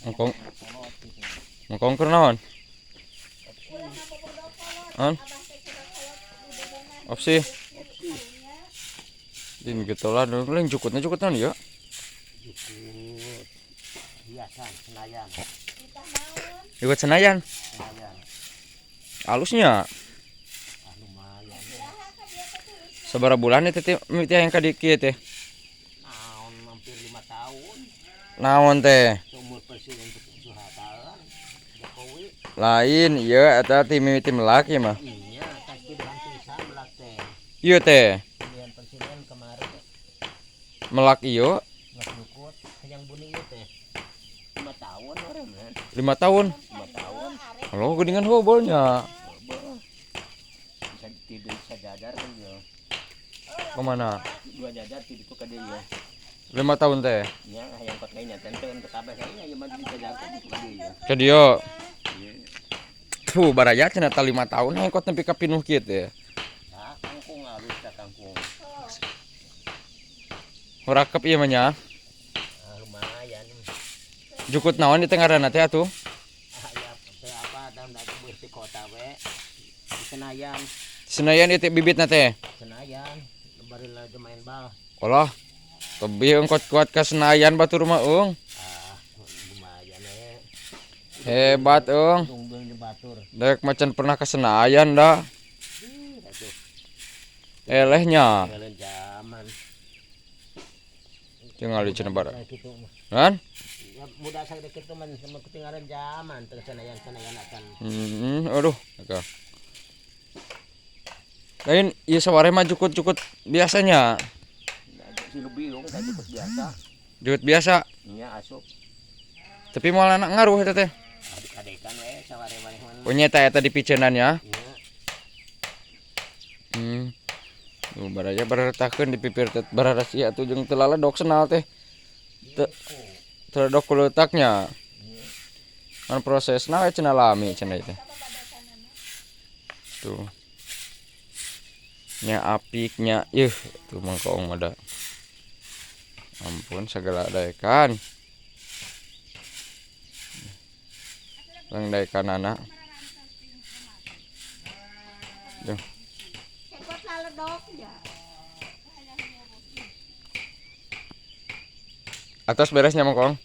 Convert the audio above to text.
Mangkong. Mangkong keur naon? An? Opsi. Din getolan lain jukutna jukut naon ieu? Jukut hiasan Senayan. Jukut Senayan. Senayan. Alusnya. Ah, lumayan. Sabaraha bulan teh teh yang ka dieu teh? Naon hampir 5 tahun. Naon teh? Umur presiden Soeharto Jokowi. Lain ieu eta ti mimiti melak ieu mah. Iya, tapi pisan melak teh. Ieu teh. Pemilihan presiden kemarin teh. Melak ieu. Melak jukut yang buni ieu teh. 5 tahun orang kan. 5 tahun. 5 tahun. Halo geuningan hobolnya. Hobol. Bisa tidur sajajar kan ya. Kemana? 2 jajar tidur ka dieu ya. 5 tahun teh. Nya hayang pakainya teh untuk kabeh kayaknya ieu mah di jajar teh ka dieu ya. Ka dieu. Iya. Tuh baraya cenah 5 tahun hengkot nepi ka pinuh kieu teh. Nah, kangkung alus ta kangkung. Horakep ieu mah nya. Ah, lumayan. Jukut naon di tengah teh atuh? Ah, ya, teh apa da beuh di kota we. Di Senayan. Senayan ieu teh bibitna teh. Senayan, bari lagi main bal. Olah. Tebih engkot kuat ka Senayan batur mah eung. Ah, lumayan we. Hebat eung. Tunggul di batur. Dek macan pernah ke Senayan dah. Elehnya. Tinggalin zaman. Tinggal di cenah bara. Kan? Ya, muda saya kitu man sama ketinggalan zaman teh Senayan-Senayan akan. Aduh, agak. Lain ieu saware mah jukut-jukut biasanya. Si lebih dong jukut biasa. Jukut biasa. Nya asup. Tapi moal anak ngaruh eta teh. Adik-adekan we saware-ware mah. Oh nya eta dipiceunan ya. Nya. Tuh baraya bararetakeun di pipir teh bararas ieu atuh jeung teu laledok senal teh. Teu teledok kuleutaknya. Kan prosesna we cenah lami cenah teh. Tuh. Nya apiknya yeuh tuh mangkoong mah da. Ampun segala daekan. Lang daekanana. Tuh. Atas beresnya mangkong.